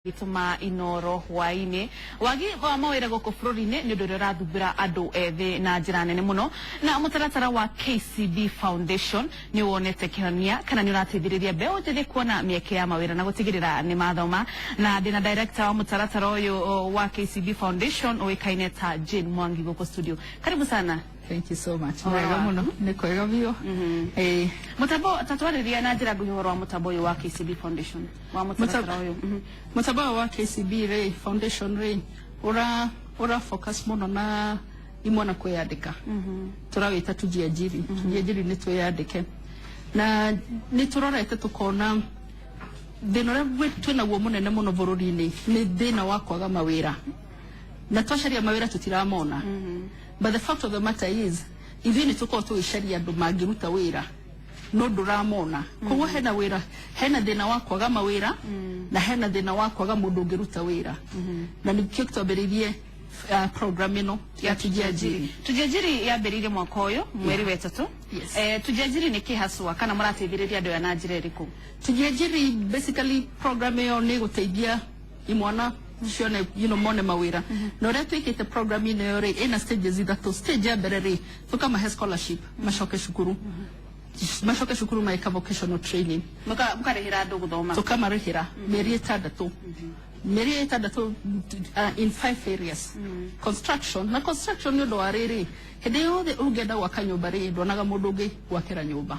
Gĩtũma Inoro hwaĩ-inĩ. Wagi wa mawĩra gũkũ bũrũri-inĩ nĩ ũndũ ũrĩa ũrathumbũra andũ ethĩ na njĩra nene mũno, na mũtaratara wa KCB Foundation nĩ wonete kĩhonia kana nĩ ũrateithĩrĩria mbeũ njĩthĩ kuona mĩeke ya mawĩra na gũtigĩrĩra nĩ mathoma. Na ndĩna director wa mũtaratara ũyũ wa KCB Foundation ũĩkaine ta Jane Mwangi gũkũ studio. Karibu sana. Thank you so much. Ũhoro Wega waku? Mũno. Nĩ kwega biũ. Ĩĩ. Mũtambo tatwarĩria na njĩra nguhĩ ũhoro wa mũtambo ũyũ wa KCB Foundation wa mũtaratara ũyũ. Mũtambo ũyũ wa KCB rĩ, foundation rĩ, ũra focus mũno na imwana kwĩyandĩka. Tũrawĩta Tujiajiri. Tujiajiri nĩ twĩyandĩke. Na nĩ tũrorete tũkona thĩna ũrĩa twĩnaguo mũnene mũno bũrũri-inĩ nĩ thĩna wa kwaga mawĩra. Na twacaria mawĩra tũtiramona. But the fact of the matter is, ithuĩ nĩ tũkoragwo tũgĩcaria andũ mangĩruta wĩra no ndũramona. Koguo hena wĩra, hena thĩna wa kwaga mawĩra na hena thĩna wa kwaga mũndũ ũngĩruta wĩra. Na nĩkĩo twambĩrĩirie program ĩno ya Tujiajiri. Tujiajiri yambĩrĩirie mwaka ũyũ mweri wa ĩtatũ. Yes. Tujiajiri nĩ kĩ haswa kana mũrateithĩrĩria andũ aya na njĩra ĩrĩkũ? Tujiajiri, basically program ĩyo nĩ gũteithia imwana cione mone mawĩra. Na ũrĩa twĩkĩte program ĩno ĩyo rĩ, ĩna stages ithatũ. Stage ya mbere rĩ, tũkamahe scholarship macoke cukuru meka vocational training. Mũkarĩhĩra andũ gũthoma. Tũkamarĩhĩra mĩeri 6, mĩeri 6, in five areas: construction. Na construction nĩ ũndũ wa rĩrĩ, hĩndĩ yothe ũngĩenda gwaka nyũmba rĩ, nduonaga mũndũ ũngĩ gwakĩra nyũmba,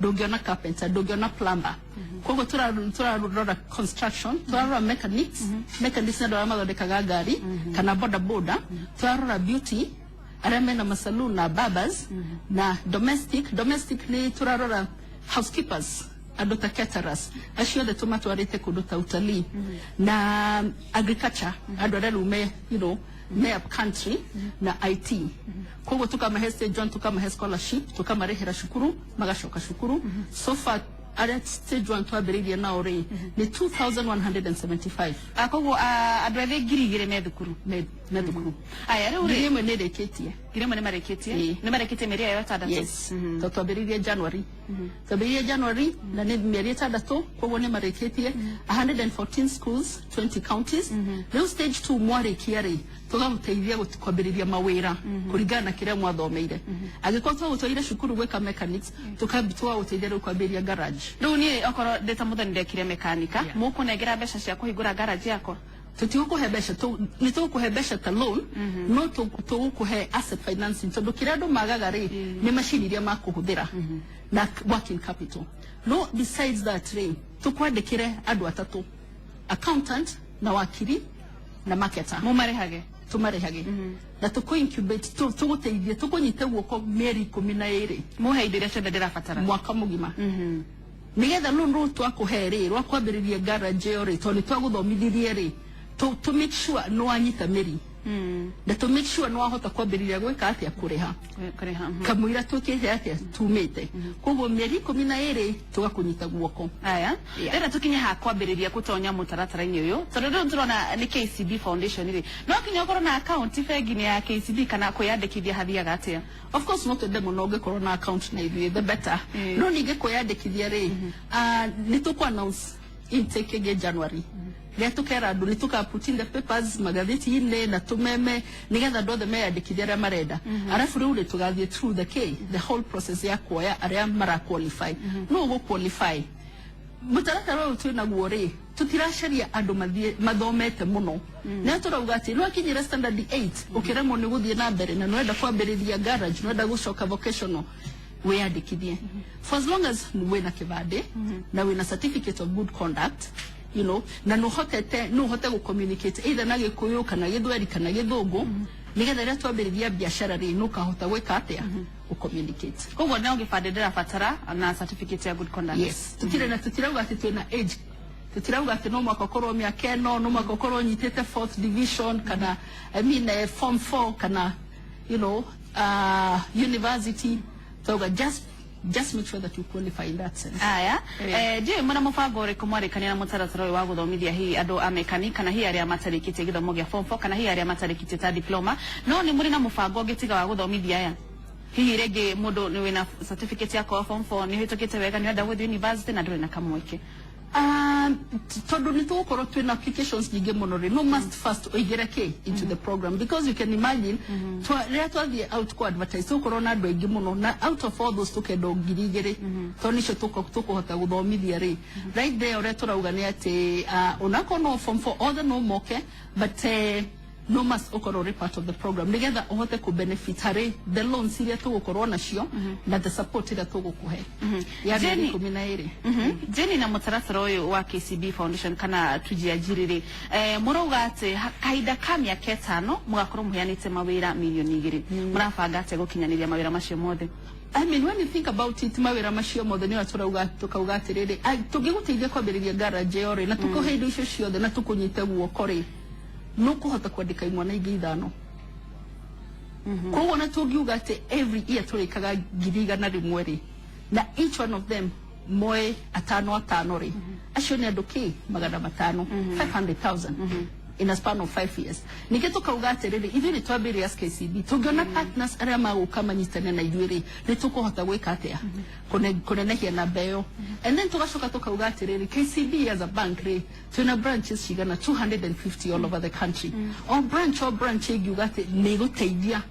ndũngĩona carpenter, ndũngĩona plumber. Koguo tũrarora construction, tũrarora mechanics. Mechanics nĩ andũ arĩa mathondekaga ngari kana boda boda. Tũrarora beauty, arĩa mena masaloon na barbers, na domestic. Domestic nĩ tũrarora housekeepers, andũ ta caterers, acio othe tũmatwarĩte kũndũ ta utalii, na agriculture, andũ arĩa rĩu me me up country, na IT. Koguo tukamahe stage one, tukamahe scholarship, tukamarĩhĩra cukuru, magacoka cukuru. So far arĩa stage one twambĩrĩirie nao rĩ nĩ 2175. Koguo andũ ethĩ 2000 me thukuru. Me thukuru. Aya, rĩu ngiri rĩ ĩmwe nĩ ĩrĩkĩtie. 1000 nĩ marĩkĩtie? Ĩĩ. Nĩ marĩkĩtie mĩeri ĩyo 6? Yes, to twambĩrĩirie January na nĩ mĩeri 6, koguo nĩ marĩkĩtie. 114 schools, 20 counties. Rĩu stage 2, mwarĩkia rĩ, tũgamũteithia kwambĩrĩria mawĩra kũringana na kĩrĩa mwathomeire. Angĩkorwo twagũtwarire cukuru gwĩka mechanics, tũgagũteithia rĩu kwambĩrĩria garage. Rĩu niĩ okorwo ndĩ ta mũthoni ndekire mekanika, mũkũnengera mbeca cia kũhingũra garage yakwa? Tũtigũkũhe mbeca, nĩ tũgũkũhe mbeca ta loan, no tũgũkũhe asset financing, tondũ kĩrĩa andũ magaga rĩ nĩ macini iria makũhũthĩra na working capital. No besides that rĩ, tũkwandĩkĩre andũ atatũ, accountant na wakiri na marketer. Mũmarĩhage? Tũmarĩhage na tũkũ incubate, tũgũteithie, tũkũnyite guoko mĩeri 12. Mũhe indo iria ciothe ndĩrabatara. Mwaka mũgima, nigetha loan rũu twakũhe rĩ rwa kwambĩrĩria garage ĩyo rĩ, tondũ nĩ twagũthomithirie rĩ, to make sure nĩ wanyita mĩri na to make sure nĩ wahota kwambĩrĩria gwĩka atĩa, kũrĩha. Kũrĩha. Kamũira twĩkĩte atĩa, tumĩte. Koguo mĩeri 12 tũgakũnyita guoko. Aya. Yeah. Rĩrĩa tũkinye ha kwambĩrĩria gũtonya mũtaratara-inĩ ũyũ, tondũ rĩu tũrona nĩ KCB Foundation rĩ, no kinya ũkorwo na account bengi-inĩ ya KCB kana kwĩyandĩkithia hathiaga atĩa? Of course no twende mũno ũngĩkorwo na account na ithuĩ, the better. No ningĩ kwĩyandĩkithia rĩ, nĩ tũkũ announce intake ĩngĩ January, rĩrĩa tũkera andũ nĩ tũka put in the papers, magathĩti-inĩ na tũmeme, nĩgetha andũ othe meyandĩkithie arĩa marenda. Arabu rĩu rĩ, tũgathiĩ through the whole process ya kuoya arĩa mara qualify. No ũgũ qualify mũtaratara ũyũ twĩ naguo rĩ, tũtiracaria andũ mathiĩ mathomete mũno. Nĩ tũrauga atĩ nĩ wakinyĩra standard 8, ũkĩremwo nĩ gũthiĩ na mbere na nĩwenda kwambĩrĩria garage, nĩwenda gũcoka vocational, wĩyandĩkithie. For as long as wĩna kĩbandĩ na wĩna certificate of good conduct, na nũhotete no ũhote gũ-communicate either na Gĩkũyũ kana Gĩthweri kana Gĩthũngũ, nĩgetha rĩrĩa twambĩrĩria biacara rĩ, nũkahota gwĩka atĩa, gũ-communicate. Koguo no gĩbandĩ ndĩrabatara na certificate ya good conduct? Yes, tutire na tutirauga atĩ twĩna age, tutirauga atĩ no mwaka ũkorwo mĩaka ĩno, no mwaka ũkorwo ũnyitĩte fourth division kana, I mean, form 4 kana university. Tauga just make sure that you qualify in that sense. Aya. Yeah. Ndiũĩ mũna mũbango ũrĩkũ mwarĩkania na mũtaratara ũyũ wa gũthomithia hihi andũ a mekani kana hihi arĩa matarĩkĩtie gĩthomo gĩa form 4 kana hihi arĩa matarĩkĩtie ta diploma, no nĩ mũrĩ na mũbango ũngĩ tiga wa gũthomithia aya? Hihi rĩngĩ mũndũ nĩ wĩna certificate yakwa wa form 4, nĩ ũhĩtũkĩte wega, nĩ ũrenda gũthiĩ university na ndũrĩ na kamweke. Tondũ nĩ tũgũkorwo twĩna applications nyingĩ mũno rĩ, no must first ũingĩre kĩ into the program, because you can imagine rĩrĩa twathiĩ out ku advertise, tũgũkorwo na andũ aingĩ mũno, na out of all those tũkenda 2,000, tondũ nĩcio tũkũhota gũthomithia rĩ. Right there, ũrĩa tũrauga nĩ atĩ onakorwo no form 4, othe no moke, but no must ũkorwo ũrĩ part of the program nĩgetha ũhote kũ benefit harĩ the loans iria tũgũkorwo nacio na the support ĩrĩa tũgũkũhe ya mĩeri 12. Jenny, na mũtaratara ũyũ wa KCB Foundation kana Tujiajiri rĩ, mũrauga atĩ kahinda ka mĩaka 5 mũgakorwo mũheanĩte mawĩra 2 mirioni. Mũrabanga atĩa gũkinyanĩria mawĩra macio mothe? I mean, when you think about it, mawĩra macio mothe nĩyo tũrauga, tũkauga atĩrĩrĩ, tũngĩgũteithia kwambĩrĩria garage ĩyo rĩ, na tũkũhe indo icio ciothe na tũkũnyite guoko rĩ, nũkũhota kwandĩka imwana ingĩ ithano. Koguo na tũngiuga atĩ every year tũrĩkaga 100,000 rĩ, na each one of them moe atano atano rĩ, acio nĩ andũ kĩ 500, 500,000 in a span of 5 years. Ningĩ tũkauga atĩrĩrĩ, ithuĩ nĩ twambĩrĩria as KCB, tũngĩona partners arĩa magũka manyitane na ithuĩ rĩ, nĩ tũkũhota gwĩka atĩa? Kũnenehia namba ĩyo. And then tũgacoka tũkauga atĩrĩrĩ, KCB as a bank rĩ, twĩna branches cigana 250 all over the country. O branch ĩngiuga atĩ nĩ ĩgũteithia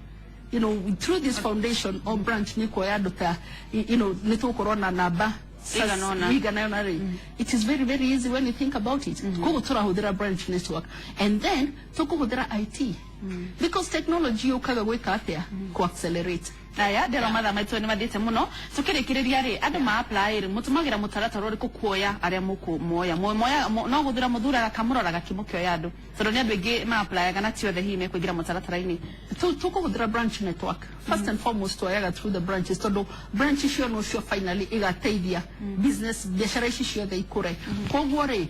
through this foundation, o branch nĩ kuoya andũ ta nĩ tũgũkorwo na namba Igana ũna. Igana ũna rĩ, it is very very easy when you think about it. Koguo tũrahũthĩra branch network and then tũkũhũthĩra IT, because technology yũkaga gwĩka atĩa? Ku accelerate. Aya, ndĩrona mathaa maitũ nĩ mathiĩte mũno. Tũkĩrĩkĩrĩria rĩ, andũ ma apply rĩ, mũtũmagĩra mũtaratara ũrĩkũ kuoya arĩa mũkũmoya? Moya no gũthura mũthuraga, kamũroraga kĩmũkĩoya andũ, tondũ nĩ andũ aingĩ ma applyaga na ti othe hihi mekũingĩra mũtaratara-inĩ? Tũkũhũthĩra branch network first and foremost. Twoyaga through the branches, tondũ branch icio nocio finally igateithia business, biacara ici ciothe ikũre. Koguo rĩ,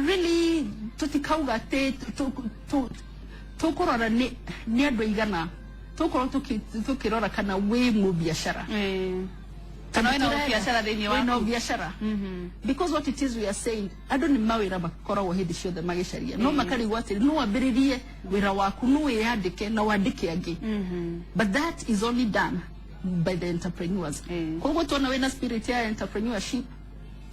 really tũtikauga atĩ tũkũrora nĩ andũ aigana, tũkorwo tũkĩrora kana wĩ mũbiacara. Kana wĩna ũbiacara thĩinĩ wĩna waku. Ũbiacara, because what it is we are saying, andũ nĩ mawĩra makoragwo hĩndĩ ciothe magĩcaria, no makarigwo atĩrĩ, no wambĩrĩrie wĩra waku, no wĩyandĩke na wandĩke angĩ, but that is only done by the entrepreneurs. Koguo tuona wĩna spirit ya entrepreneurship,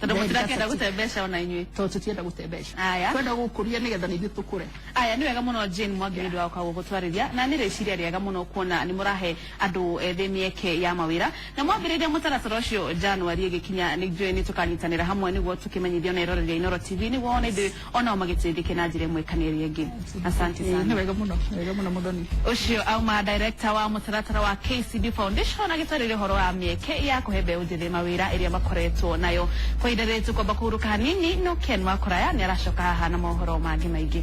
tondũ then mũtirakĩenda that's it. gũte mbeca ona inyuĩ. Tondũ tũtienda gũte mbeca. Aya. Twenda gũkũria nĩgetha na ithuĩ tũkũre. Aya, nĩ wega mũno, Jane Mwangi, nĩ ũndũ wa gũka gũtwarĩria, na nĩ rĩciria rĩega mũno kuona nĩ mũrahe andũ ethĩ mĩeke ya mawĩra na mwambĩrĩria mũtaratara ũcio January ĩgĩkinya. Nĩ njũĩ nĩ tũkanyitanĩra hamwe nĩguo tũkĩmenyithio na eroreri a Inooro TV, nĩguo ona ithuĩ onao magĩteithĩke na njĩra ĩmwe kana ĩrĩa ĩngĩ. Asante Nĩ sana. wega mũno, nĩ wega mũno, Mũthoni. Ũcio auma director wa mũtaratara wa KCB Foundation, agĩtwarĩria ũhoro wa mĩeke ya kũhe mbeũ njĩthĩ mawĩra ĩrĩa makoretwo nayo kwa ihinda rĩrĩ. Tũkwamba kũhurũka hanini, no Ken Wakũraya nĩ aracoka haha na mohoro mangĩ maingĩ.